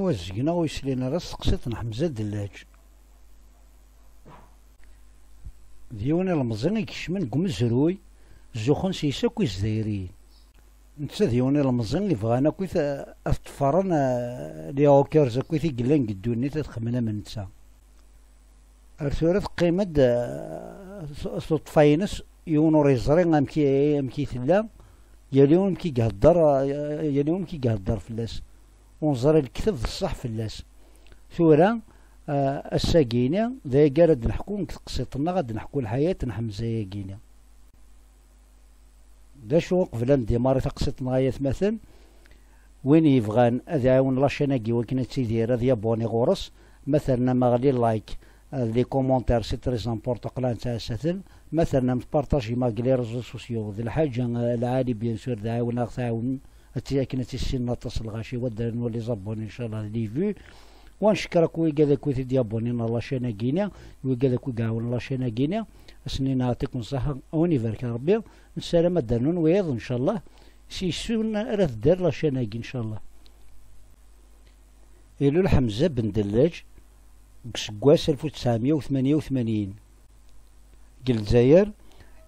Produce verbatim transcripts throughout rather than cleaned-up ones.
Azegneɣ ur yesli ara s teqsiṭ n Ḥemza Dellaǧ. D yiwen ilemẓi i ikecmen deg umezruy, zuxxun s-yes akk Izzayriyen. Netta d yiwen ilemẓi i bɣan akkit ad ṭṭfaren, eh, les rockers akkit i yellan deg ddunit ad xedmen am netta. Ar tura teqqim-d, eh, s-, s-, tuṭṭfa-ines, yiwen ur yeẓri amek i, amek i tella, yal yiwen amek i ihedder, eh, yal yiwen amek i ihedder fell-as. Ur neẓri lekdeb d ṣṣeḥ fell-as. Tura, eh, ass-agi-ni, d ayagi ara d-neḥku deg teqsiṭ-nneɣ, ad d-neḥku lḥayat n Ḥemza-agi-ni. D acu uqbel ad ndimari taqsiṭ-nneɣ ay atmaten? Win yebɣan ad iɛiwen la chaîne-agi wakken ad tidir, ad yabuni ɣur-s, ma ternam aɣli like, eh, les commentaires, c'est très important, qlan ttɛassaten, ma ternam tpartajim deg les réseaux sociaux, d lḥaǧa, eh, lɛali, bien sûr, d aɛiwen-aɣ tɛiwen, ad ti-, akken ad tissinen aṭas n lɣaci, wa ddren wa les abonnés, inchallah, d les vues. Wa ncekker akk wigad akk i t-id-yabunin ɣer la chaîne-agi-ni, wigad akk i iɛawnen la chaîne-agi-ni, asen-nini yeɛṭikum ṣṣeḥḥa, a wen-ibarek Rebbi, nessaram ad d-rnun wiyaḍ, inchallah, s yissunen ara tedder la chaîne-agi, inchallah. Ilul Ḥemza Ben Dellaǧ deg useggas alef u tesɛemya u tmanya u tmanyin deg Lezzayer,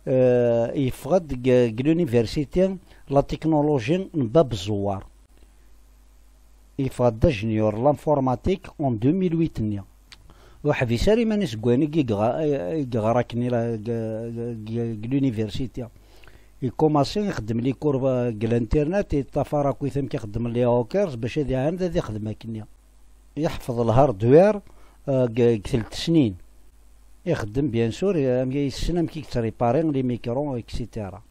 eh, yeffeɣ-d deg, deg l'université la technologie n Bab Zzewwar. Yeffeɣ-d d ajenyur n l'informatique en deux mille huit-nni. Ur yeḥbis ara iman-is deg wayen i yeɣra, i yeɣra akken i la, deg, deg, deg l'université. Ikumaṣi ixeddem les cours, eh, deg l'internet, yeṭṭafar akkit amek i xeddmen les hackers bac ad iɛand ad ixdem akkenni. Yeḥfeḍ le hardware, eh, deg, deg telt snin. Ixeddem, bien sûr, eh, amek, yessen amek i yettripari les micros, et cetera.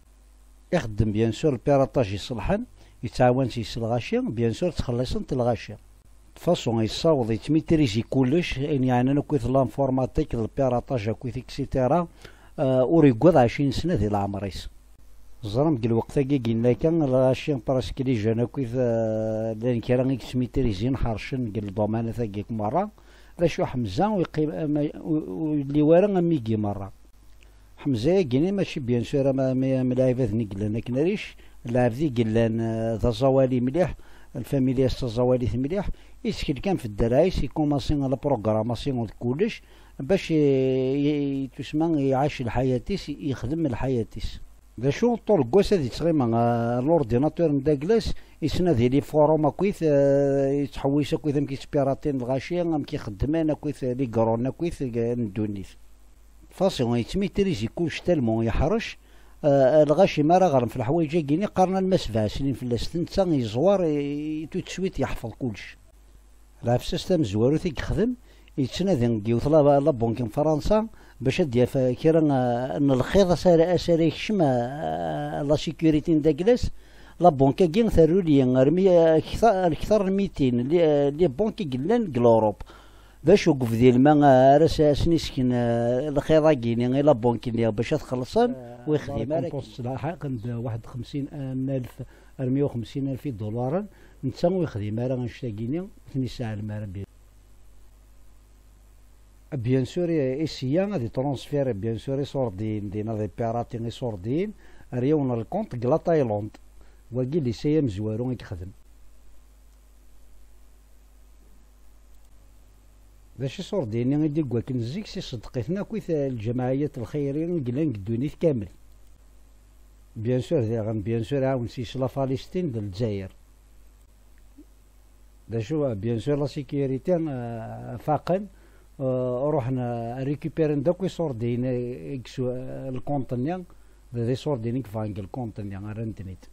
Ixeddem, bien sûr, le piratage iṣelḥen, yettɛawan s-yes lɣaci, bien sûr, ttxelliṣen-t lɣaci. De façon, yessaweḍ, yettmitrizi kullec, ayen yeɛnan akkit l'informatique, le piratage akkit, et cetera. Eh, ur yewwiḍ ɛecrin sna di leɛmer-is. Ẓram deg lweqt-agi, akken akka, lɣaci presque les jeunes akkit, eh, llan kra i yettmitrizin, ḥercen deg ldomanat-agi akk merra. D acu Ḥemza ur yeqqim, ama, ur, ur yelli wara am wigi merra. Ḥemza-agi-ni mačči, bien sûr, am, am, am lɛibad-nni yellan akken aric, lɛebd i yellan, eh, d aẓawali mliḥ, lfamilya-s d taẓawalit mliḥ, yettkel kan f dderɛ-is, ikumaṣi la programmation d kullec, bac i, i, i tusma iɛac lḥayat-is, yexdem lḥayat-is. D acu, ṭul n wass ad yettɣima, eh, l'ordinateur n Daglas, yettnadi les forums akkit, eh, yettḥewwis akkit amek yettpiratin lɣaci, amek ixeddmen akkit, eh, les grones akkit, eh, n ddunit. Façon, yettmitrizi kullec tellement yeḥrec, eh, lɣaci mi ara ɣren f leḥwayeǧ-agi-ni, qqaren alma sebɛa snin fell-as, netta yeẓwar, eh, tout de suite yeḥfeḍ kullec. Lɛefsas tamezwarut i yexdem, yettnadi deg yiwet la, la banque n Fransa bac ad d-yaf, eh, kra, eh, n lxiḍ as ara, as ara yekcem, eh, la sécurité n Daglas. La banque-agi terruli armi, eh, kta-, ktar n mitin li, eh, les banques i yellan deg l'Europe. D acu deg ubdil ma, eh, ara s-, asen-isken, eh, lxiḍ-agi-ni i la banque-nni bac ad xellṣen, eh, ur yexdim ara. Récompense s laḥiq n d waḥed xemsin alef, armi u xemsin alef idularen, netta ur yexdim ara annect-agi-ni, ur ten-yesseɛlem ara. Bien sûr, i, i sya ad itransféri, bien sûr, iṣurdiyen din, ad ipirati iṣurdiyen ar yiwen n lkunt deg la Thaïlande. Wagi d lisay amezwaru i yexdem. D acu iṣurdiyen-nni i d-iggwakken zik, s iṣeddeq-iten akkit lǧemɛiyat lxayriya i yellan deg ddunit kamel. Bien sûr, diɣen, bien sûr, ɛawen s-yes la Palestine d Lezzayer. D acu, bien sûr, la sécurité, euh, faqen, euh, ruḥen, euh, récupéren-d akk iṣurdiyen, euh, i yesu-, euh, lkunt-nni, d, d iṣurdiyen i yeffɣen deg lkunt-nni, rran-ten-id.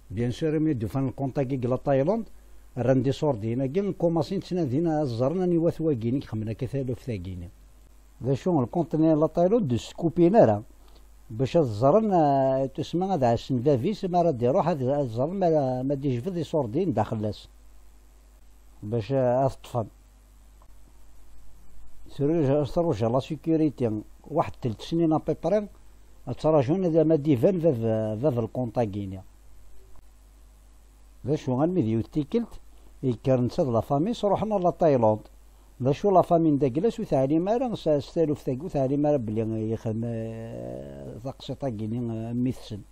Bien sûr, imi d-ufan lkunt-agi deg la Thaïlande, rran-d iṣurdiyen-agi, kumaṣin ttnadin ad ẓren aniwa-t wagini i ixedmen akka taluft-agini. D acu, lkunt-nni n la Thaïlande ur d-skupin ara, bac ad ẓren, eh, tusma ad ɛassen bab-is, mi ara d-iruḥ ad, ad ẓren ma, ma d-ijbed iṣurdiyen daxel-as, bac, eh, ad t-ṭṭfen. Truja, truja la sécurité waḥed telt snin à peu près, ad ttrajun ad, ma d-iban bab, bab lkunt-agi-ni. D acu, almi d yiwet tikkelt, yekker netta d la famille, sruḥen ar la Thaïlande. D acu, la famille n Daglas ur teɛlim ara s, s taluft-agi, ur teɛlim ara belli yexdem, eh, taqsiṭ-agi-ni, eh, mmi-tsen.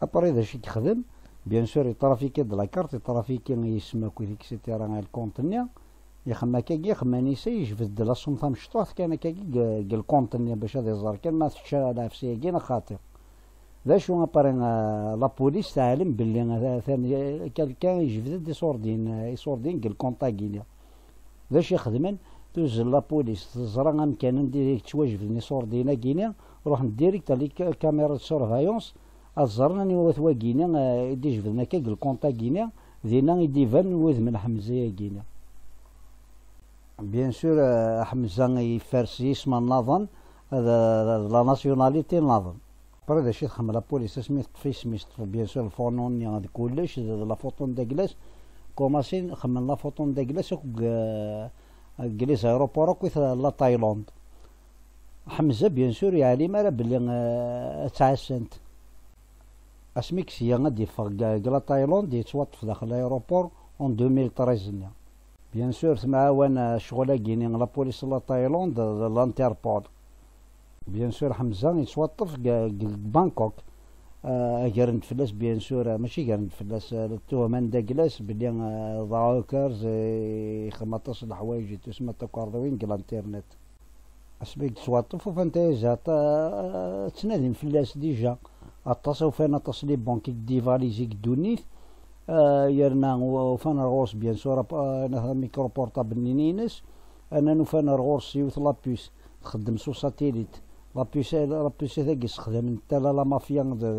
Après d acu i yexdem? Bien sûr, yeṭrafiki-d la carte, yeṭrafiki yisem akkit, et cetera, ɣer lkunt-nni. Ixemmem akkagi, ixemmem anisa, yejbed-d la somme tamecṭuḥt kan akkagi deg, deg lkunt-nni bac ad iẓer kan ma tečča lɛefsi-agi neɣ xaṭi. D acu, après, euh, la police teɛlem belli, euh, atan, euh, quelqu'un yejbed-d iṣurdiyen, euh, iṣurdiyen deg lkunt-agi-nni. D acu i xedmen? Tuzzel la police, teẓra amkan anda i yettwajebden iṣurdiyen-agi-nni, ruḥen direct ɣer les ca-, caméras de surveillance, ad ẓren aniwa-t wagi-nni, eh, i d-ijebden akka deg lkunt-agi-nni, dinna i d-iban wudem n Ḥemza-agi-nni. Bien sûr, eh, Ḥemza yeffer s yisem nniḍen, d, d, d la nationalité nniḍen. Après, d acu i txemmem la police asmi teṭṭef isem-is, teṭṭef bien sûr lfono-nni d kullec, d, d la photo n Daglas. Kumasin xemmen la photo n Daglas akk deg, eh, deg les aéroports akk i t-, la Thaïlande. Ḥemza, bien sûr, yeɛlim ara belli, eh, ad ttɛassant. Asmi i yesya ad d-iffeɣ deg, deg la Thaïlande, yettwaṭṭef daxel l'aéroport en deux mille treize-nni. Bien sûr, temɛawan, eh, ccɣel-agi-nni la police n la Thaïlande d l'Interpol. Bien sûr, Ḥemza yettwaṭṭef deg, deg Bangkok. Eh, gren-d fell-as, bien sûr, eh, mačči gren-d fell-as, eh, tuhma n Daglas belli, eh, d ahackers, eh, ixdem aṭas n leḥwayeǧ, yettwasemma d takerḍiwin deg l'internet. Asmi i yettwaṭṭef, ufan tayazat, eh, ttnadin fell-as déjà. Aṭas, ufan aṭas les banques i yedivalizi deg ddunit, eh, yerna u-, ufan ar ɣur-s, bien sûr, ap-, eh, micro portable-nni-ines, rnan ufan ar ɣur-s yiwet la puce txeddem s usatellit. La puce, la puce tagi ssexdamen tala la mafia d, d,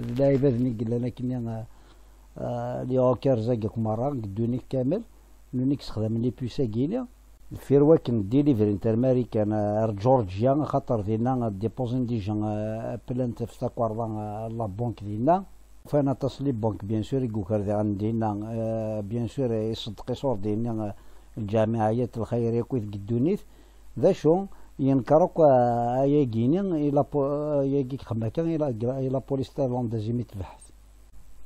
d lɛibad-nni i yellan akkenni, eh, eh, les hackers-agi akk merra deg ddunit kamel, nuni i yessexdamen les puces-agi-nni. Deffir wakken delivery n termarikan ar Georgia, axaṭer dinna ad déposen déjà, eh, plainte ɣef takerḍa, eh, la banque dinna. Ufan aṭas les banques, bien sûr, i yuker diɣen dinna, eh, bien sûr, iṣeddeq iṣurdiyen-nni, eh, lǧamiɛiyat lxayriya akkit deg ddunit. D acu, yenker akk, eh, ayagi-nni i la po-, ayagi ixemmem akka i la, i la police thaïlandaise imi tbeḥḥet.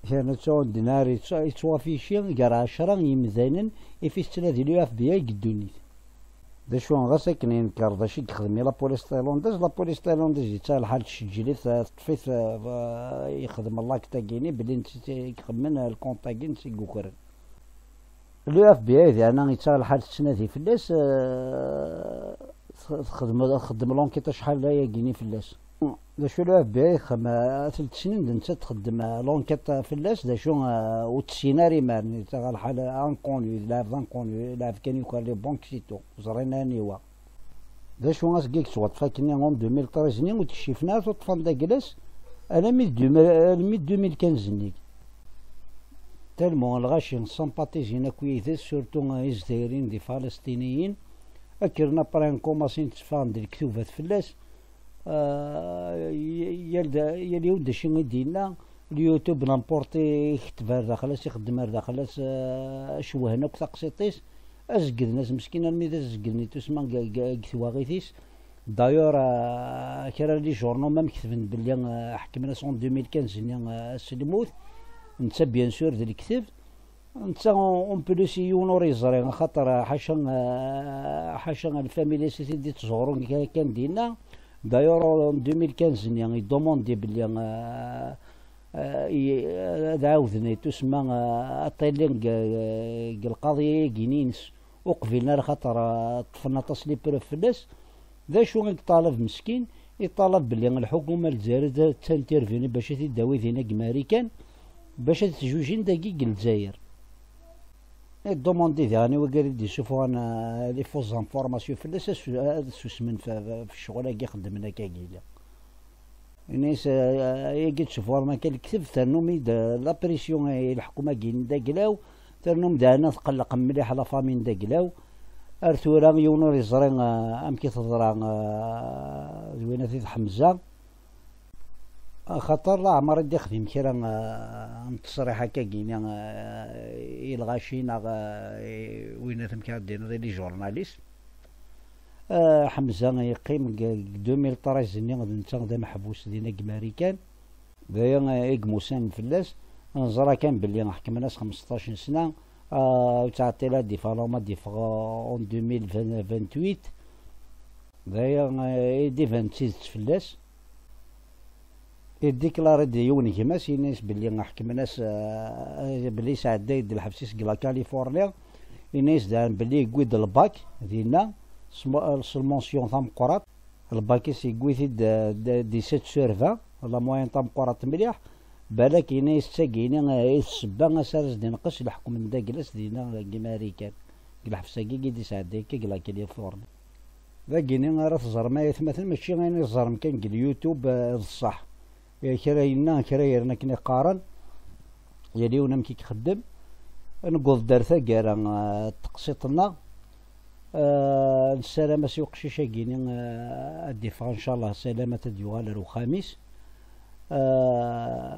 Kra n ttɛunden ar yettwafici gar ɛecra yimdanen i fi tettnadi le F B I deg ddunit. D acu, ɣas akken yenker d acu i yexdem i la police thaïlandaise, la police thaïlandaise yettaɣ lḥal tceǧǧel-it, teṭṭef-it, eh, yexdem l'acte-agi-nni belli netta i ixemmen lkunt-agi netta i yukren. Le F B I diɣen yettaɣ lḥal tettnadi fell-as, eh, tx-, txeddem, txeddem l'enquête acḥal ayagi-nni fell-as. D acu le F B I ixeddem, eh, telt snin d netta txeddem, eh, l'enquête fell-as, d acu, eh, ur tessin ara iman, yettaɣ lḥal inconnu, d lɛebd inconnu, lɛebd kan yuker les banques, c'est tout, ẓrin aniwa. D acu, asgi i yettwaṭṭef akkenni en deux mille treize-nni, ur d-kcifen ara tuṭṭfa n Daglas, almi d deux mille, almi d deux mille quinze-nni. Tellement lɣaci sympathisin akk yid-s, surtout, eh, Izzayriyen d Ifalesṭiniyen, akkren après nkumasin tteffɣen-d lektubat fell-as, eh, y-, yal da-, yal yiwen d acu i d-yenna, le YouTube n'importe i iketteb ar daxel-as, ixeddem ar daxel-as, eh, acewwhen akk taqsiṭ-is, azegden-as meskin armi d azegden i tusma deg, deg, deg twaɣit-is. D'ailleurs, eh, kra n les journaux même ketben belli, eh, ḥekmen-as en deux mille quinze-nni, eh, s lmut. Netta, bien sûr, d lekdeb. Netta, en plus, yiwen ur yeẓri, axaṭer, eh, ḥaca, eh, ḥaca lfamilya-s i t-id-ittzuɣrun kan, kan dinna. D'ailleurs, en deux mille quinze-nni, yeddumandi belli, eh, eh, i-, ad ɛawden, i tusma, eh, ad ṭilin deg, deg lqaḍi-agi-nni-ines, ur qbilen ara, xaṭer, eh, ṭṭfen aṭas les preuves fell-as. D acu i yeṭṭalab meskin? Yeṭṭalab belli lḥukuma n Lezzayer ad, ad tintervini bac ad t-id-tawi dinna deg Marikan, bac ad t-jujin dagi deg Lezzayer. Yeddumandi diɣen i wigad i d-yessufɣen, eh, les fausses informations fell-as, ad su-, ad susmen f, f, f ccɣel-agi xeddmen akkagi. Ini-as, eh, ayagi d-tessufɣem akka lekdeb, ternum-id, eh, la pression i leḥkuma-agi n Daglaw, ternum daɛna tqelleq mliḥ la famille n Daglaw. Ar tura yiwen ur yeẓri, eh, amek i teḍra, eh, d winna ti d Ḥemza. Axaṭer laɛmer i d-ixdim kra, eh, n ttesriḥ akkagi-nni, eh, i lɣaci neɣ, eh, i winna amek ara d-tiniḍ, i les journalistes. Eh, Ḥemza yeqqim deg, deg deux mille treize-nni d netta d ameḥbus dinna deg Marikan. D aya, eh, i yemmusan fell-as. Neẓra kan belli ḥekmen-as xmesṭac n sna, eh, ur ttɛeṭṭil ad d-iffeɣ, alamma ad d-iffeɣ, eh, en deux mille vingt-huit. D aya, eh, i d-iban d tidet fell-as. Iddiklari-d yiwen gma-s, yenna-yas belli ḥekmen-as, eh, belli yesɛedday-d lḥebs-is deg la Californie. Yenna-yas daɣen belli yewwi-d lbak dinna, s mo-, s lmunsyon tameqqrant. Lbak-is yewwi-t-id, eh, d-, dix-sept sur vingt, la moyenne tameqqrant mliḥ. Balak yenna-yas d tagini, eh, i d ssebba as ara s-d-inqes leḥkem n dagla-s dinna deg Marikan, deg lḥebs-agi i d-isɛedday akka deg la Californie. Dagini ara teẓrem ay atmaten, mačči ayen i teẓrem kan deg YouTube, eh, d ṣṣeḥ. Eh, kra yenna, kra yerna akken i qqaren. Yal yiwen amek i ixeddem. Newweḍ-d ar taggara, eh, n teqsiṭ-nneɣ. Eh, nessaram-as i uqcic-agi-ni, eh, ad d-iffeɣ, ncallah, salamat, ad d-yuɣal ar uxxam-is. Eh,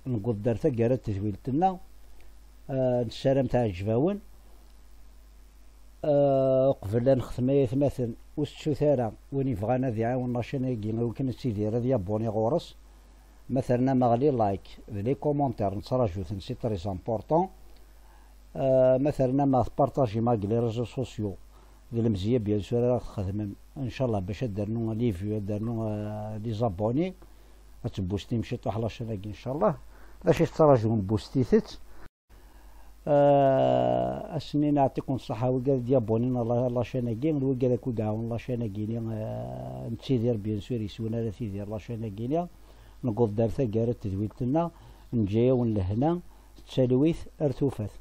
newweḍ-d ar taggara n tedwilt-nneɣ. Eh, nessaram teɛǧeb-awen. Eh, uqbel ad nextem ay atmaten, ur tettut ara win yebɣan ad iɛawen lacan-agi i wakken ad tidir, ad yabuni ɣur-s. Ma ternam-aɣ les likes d les commentaires, nettraǧu-ten, c'est très important. Eh, ma ternam-aɣ tpartajim-aɣ deg les réseaux sociaux, d lemzeyya bien sûr ara ɣ-txedmem, ncallah, bac ad d-rnu les vues, ad d-rnu, eh, les abonnés, ad tboostim ciṭuḥ lacan-agi, ncallah. D acu i tettraǧum, boostit-tt. Eh, ass-nni neɛṭikum ṣṣeḥḥa, wigad d-yabonnin la, lacan-agi, d wigad akk i iɛawen lacan-agi-ni, eh, nettidir, bien sûr, yes-wen ara tidir lacan-agi-ni. Newweḍ-d ar taggara n tedwilt-nneɣ, neǧǧa-yawen lehna, d talwit ar tufat.